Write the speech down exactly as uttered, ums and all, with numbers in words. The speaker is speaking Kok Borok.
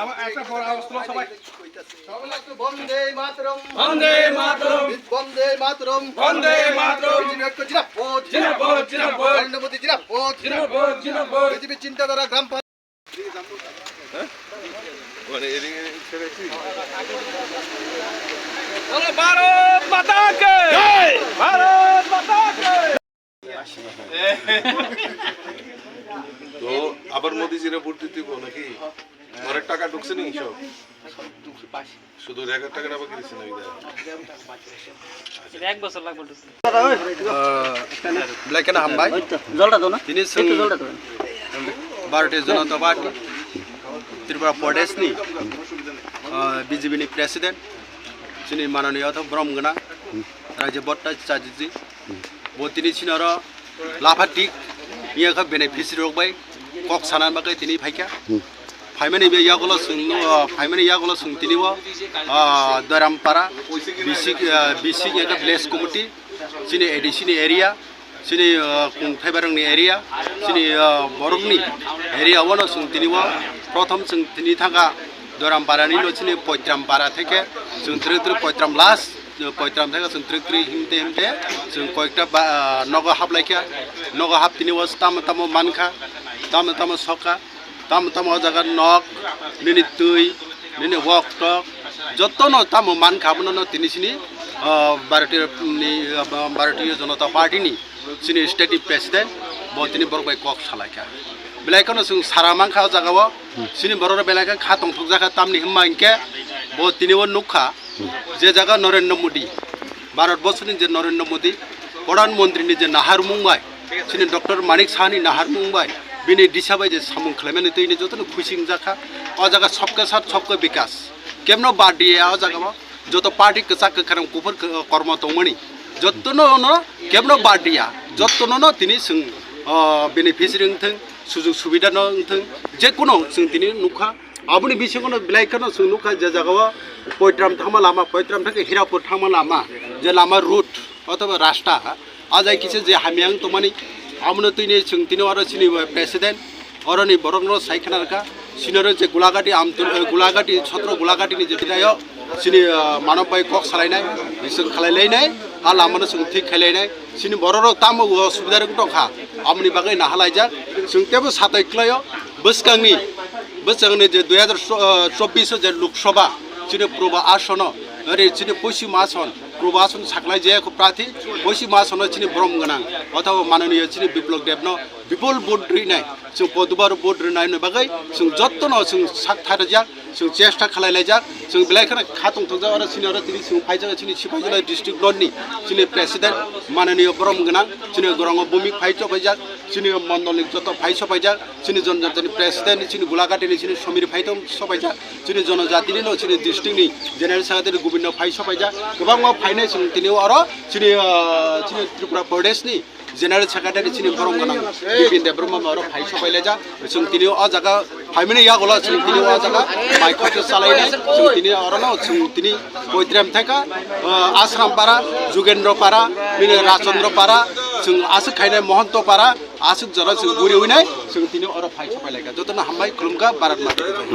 আমার একটা বড় আওয়াজ তোলো সবাই। সবাই একটু বন্দে মাতরম। বন্দে মাতরম। বন্দে মাতরম। বন্দে মাতরম। বিজেপি ঐক্য জিন্দাবাদ। জিন্দাবাদ, জিন্দাবাদ। নরেন্দ্র মোদী জিন্দাবাদ। জিন্দাবাদ, জিন্দাবাদ। বিজেপি চিন্তাধারা গ্রাম পঞ্চায়েত। হ্যাঁ? মানে এদিকে ছেড়ে কি? বলো ভারত মাতা কে! জয়! ভারত মাতা কে! তো আবার মোদিজিরে ভোট দিতে হইব নাকি? ঘরের টাকা ঢুকছে নি সব? শুধু এক হাজার টাকাটা বাকি দিছে না, এই দেখ। এটা এক বছর লাগবে ঢুকতে। আহ, বেলাইকেনা হামবাই। ওই তো, জলটা দাও না। Tini একটু sung জলটা দাও। Bharatiya Janata Party, Tripura Pradesh ni, ah, B J P ni president, chini mananiya tho brom gana, Raja Bhatta Chatterjee, bo tini chini oro lapha tik, iya kha beneficiary rok bai kok sana bagwi tini phaikha. Phaimani be yagulo chwng, ah, phaimani yagulo chwng tini o, ah, Doirampara, bisik, ah, bisik eka village committee, chini A D C ni area, chini, ah, kung thaibarang ni area, chini, ah, borok ni area o no chwng tini o, prothom chwng tini thangkha Doirampara ni no chini Poitram para theke, chwng twrwk twrwk Poitram last, Poitram theke chwng twrwk twrwk himte himte, chwng koikta ba, ah, nogo haplaikha, nogo hap tini o tamo tamo mankha, tamo tamo sokha. Tamo tamo o jaga nok, nini twi, nini wok tok, jotono tamo mankha, abono no tini sini, ah, Bharatiya ni, ah, Bharatiya Janata Party ni sini state ni president, bo tini borok bai kok salaikha. Belai kheno chwng sara mankha o jaga o, sini borok rok belai khe kha tongthokjakha, tamni hwnba hinkhe bo tini o nukha, je jaga Narendra Modi, Bharat borsoni je Narendra Modi, Pradhan Mantri ni je naharmung bai, chini Doctor Manik Saha ni naharmung bai, bini disa bai je samung khlaimani twi ni jotono khuising jakha. O jaga sabka saath sabka vikas. Kemno bad diya o jaga o, joto party kwchak kwkhrang kuphur k-, kormo tongmani. Jotono no kemno bad diya, jotono no tini chwng, o, beneficiary wngthwng, sujug subida no wngthwng, je kuno chwng tini nukha. Aboni bisingo no belai kheno chwng nukha je jaga o Poitram thangma lama, Poitram thangkhe Hirapur thangma lama, je lama route othoba rasta, a jai kisa je hamya wng tongmani, abono tini chwng tini oro chini president, oroni borok no sai khna rwkha, sini oro je Gulagati Amtul, eh, Gulagati, Chhatro Gulagati ni je tinaio, chini, ah, manob bai kok salainai, bising khalai lainai, a lama no chwng thik khai lainai, chini borok rok tamo o subida rok tongkha, aboni bagwi nahalaijak, chwng tebo satai kwlaio. Bwskangni, bwskangni je dui hazar chobbish o je Lok Sabha, chini Purba Asono, ori chini Poschim Ason, Purba Ason saklai je kho prathi, Poschim Asono chini borom gwnang, othoba mananiya chini Biplab Debno bipul vote rinai, chwng podubar vote rinai ni bagwi, chwng jottono chwng sak tharjak, chwng chesta khlai laijak, chwng belai kheno kha tongthokjak, oro chini oro tini chwng phaijak, chini Sipaijala district noni, chini president, mananiya borom gwnang, chini gorongo bumik phai chopaijak, chini mondolni joto phai sopaijak, chini jonojatini president, chini Gulaghatini, chini Samir phai tong sopaijak, chini jonojatini no, chini district ni general secretary Gobindo phai sopaijak, kwbangma phainai chwng tini oro chini, ah, chini Tripura Pradesh ni general secretary chini borom gwnang Bipin Debbarma oro phai sopai laijak, chwng tini o jaga phaimani yagulo chwng tini o jaga mai khoroksa chalainai, chwng tini orono chwng tini Poitram theka, ah, Asram Para, Jugendra Para, bini Rajchandra Para, chwng aswk khainai Mohonto Para, aswk jora chwng guri winai, chwng tini oro phai sopai laikha. Jotono hambai khulumkha, Bharat Mata ki jai.